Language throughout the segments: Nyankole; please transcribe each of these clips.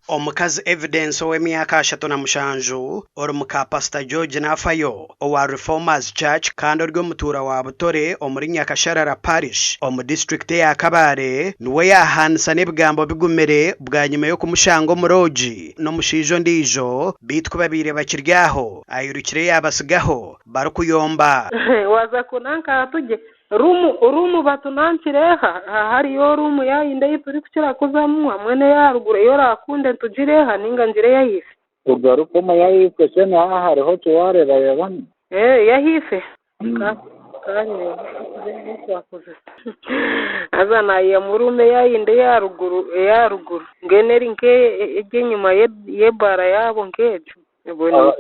Omukazi Evidence ow'emyaka 37 ori muka Pasita George Nafayo owa Reformers Church kandi ori omutuura wa Butore omuri Nyakasharara Parish omu disiturikiti eya Kabale niwe yaahaanisa n'ebigambo bigumire bwanyima y'okumushanga omu roogi n'omushaija ondiijo beitu ku babaire bakiri aho airukire yaabatsigaho barikuyomba. Waaza kunanka tugye Room room batunankire eha? Aha hariyo room yayindi ei turikukira kuzamu hamwe n'eyaharuguru ei orakunde ntugire eha ninga ngire eyahaifo? Tugaruke omu yahaifo shana aha hariho ki waarebarebamu? Ee eyahaifo? Ka ka nreebe twakozesa. Haza naihamu room eyayindi eyaharuguru eyaharuguru mbwenu eri nk'eri enyima y'ebaara yaabo nk'egyo.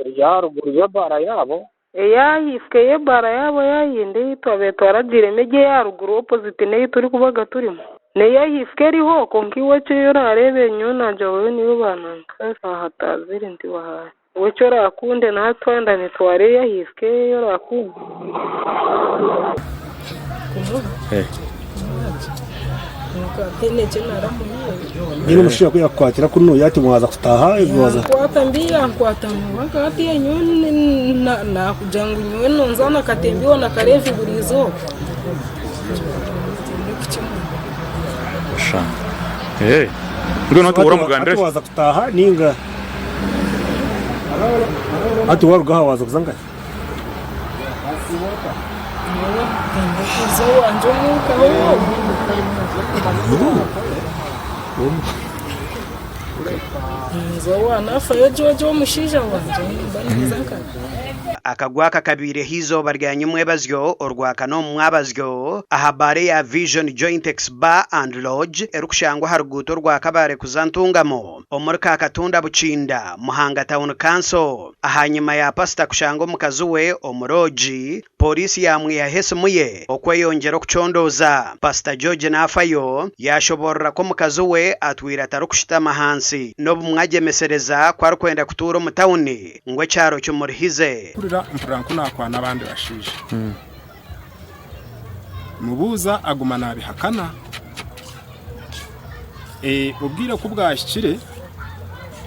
Eyaharuguru y'ebaara yaabo? Eyahaifo ey'ebaara yaabo yayindi ei twabaire twaragiiremu egi eya ruguru opposite n'ei turikubaga turimu. N'eyahaifo eriho kwonka iwe eki orareebe nyowe nagira ngu niyo bananka aha hataazire nti bahaye. Iwe eki orakunde nahati twayenda nitwara eyahaifo ei orakunde. Mbwenu omushaija ku yakukwatira kunuya ati mwaza kutaaha mwaza. Yankwata mbi yankwata ngu hatiiya nyowe nakugira ngu nyowe nonzaana akatemba iwe nakareevi buri izooba. Mbwenu hati oramugambira Hati ki? waza kutaaha ninga hati waruga aha waza kuza nkahi? Akagwe aka kabaireho eizooba rya nyimwebazyo Orwakana omu mwabazyo aha baara eya Vision Jointex Bar and Lodge erikushangwa aha ruguuto orwa Kabale kuza Ntungamo omuri Kakatunda Bukinda, Muhanga Town Council. Ahanyima ya pasita kushanga omukazi we omu loogi, pooriisi yaamwihaho esimu ye okweyongyera okucondooza. Pasita George Naafayo yaashoboorora ku omukazi we atwire atarikushutama ahansi n'obumwe agyemesereza ku arikwenda kutuura omu tauni ngu ekyaro kimurihize. Mpurira mpurira nku naakwana abandi bashaija. Mubuuza aguma naabihakana. Obwire ku bwahikire,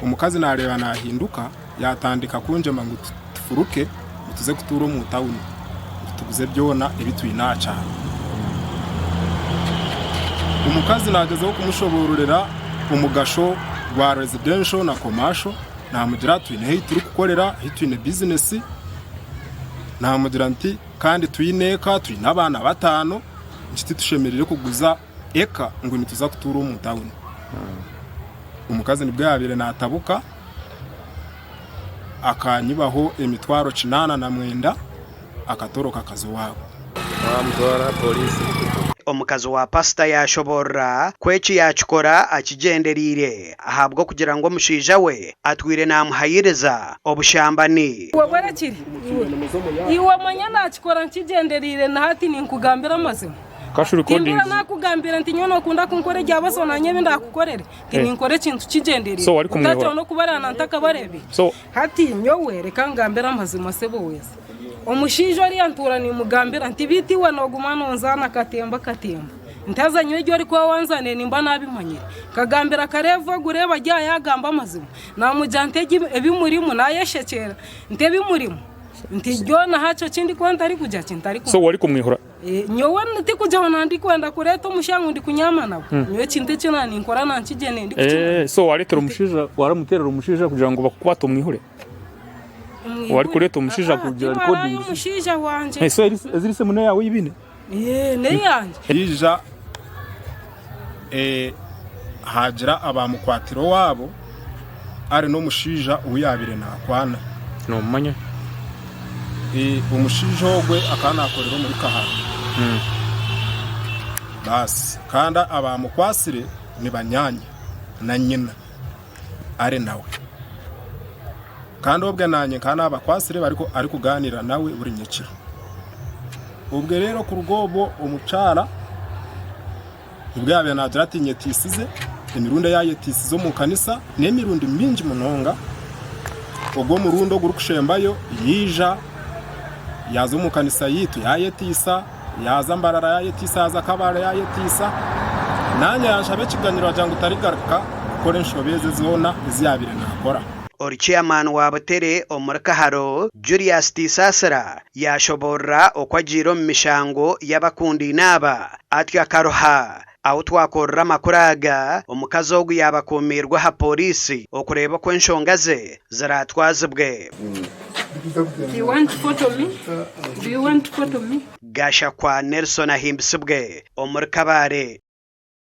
omukazi naareeba naahinduka. Yaatandika kungyema ngu tufuruke ngu tuze kutuura omu tauni ngu tuguze byona ebi twine aha kyaro. Omukazi naagyezaho kumushoboororera omugasho gwa residential na commercial, naamugira ati twine ahu turikukorera, ahu twine bizinesi, naamugira nti kandi twine eka, twine abaana bataano, nti titushemereire kuguza eka ngu nituza kutuura omu tauni. Omukazi nibwo yaabaire naatabuka. Akanyibaho emitwaro 89 akatoroka akaza owaabo. Baamutwara aha pooriisi. Omukazi wa pasita yaashoboorora ku eki yaakikora akigyendereire ahabw'okugira ngu omushaija we atwire naamuhayiriza obushambani. Iwe bwerekire iwe, iwe manya naakikora nkigyendereire na hati ninkugambira amazima. Cash Timbura recordings. naakugambira nti nyowe nookunda kunkora eryabaso naanye ebi ndaakukorere. Tininkora ekintu kigyendereire, So wari kumwihura. otateho n'okubareeba ntakabareebire. So. Hati nyowe reka ngambire amazima sebo weza. Omushaija oriya ntuura nimugambira nti beitu iwe nooguma nonzaana akatemba akatemba. Nti haza nyowe ebi orikuba wanzaanire nimba naabimanyire. Nkagambira Kareevi ogu reeba gye aha yaagamba amazima. Naamugira nti egi ebi murimu naayeshekyera nti ebi murimu nti byona hakyo eki ndikuba ntarikugira ki ntarikumanya. So wari kumwihura. Nyowe tikugira ngu nandikwenda kureeta omushaija ngu ndikunyaama nawe. Nyowe ekintu eki naninkora nankigyene ndikukimanya. So wareetera omushaija, waramuteerera omushaija kugira ngu bakukwate omwihure? Warikureeta omushaija kugira Timaraaya recordings? omushaija wangye. So eziri simu n'eyaawe ei baine? N'eyangye. Yaija haagira abaamukwatira owaabo ari n'omushaija ou yaabaire naakwana. Noomumanya? Omushaija ogwo akaba naakorera omuri Kahara. Baasi kandi abaamukwatsire ni banyaanya na nyina ari nawe. Kandi obwe naanye nkaba naabakwatsire arikugaaniira nawe buri nyekiro. Obwe reero kuruga obwo omukyara nibwo yaabaire naagira ati nyetiisize, emirundi ei ayetiisize omu kanisa n'emirundi mingi munonga. Ogwo omurundi ogurikushembayo yaija yaaza omu kanisa yaitu yaayetiisa, yaaza Mbarara yaayetiisa, yaaza Kabale yaayetiisa. Naanye yanshaba ekiganyiro agira ngu tarigaruka. kukora enshobe ezi zoona ezi yaabaire naakora. Ori Chairman wa Butere omuri Kaharo, Julius Tisaasira yaashoboorora oku agiire omu mishango y'abakundaine aba atyo akaruha. Ahu twakorera amakuru aga, omukazi ogu yaaba akuumiirwe aha pooriisi okureeba oku enshonga ze ziraatwazibwe. Do you want to photo me? Do you want to photo me? Gashakwa Nelson Ahimbisibwe omuri Kabale.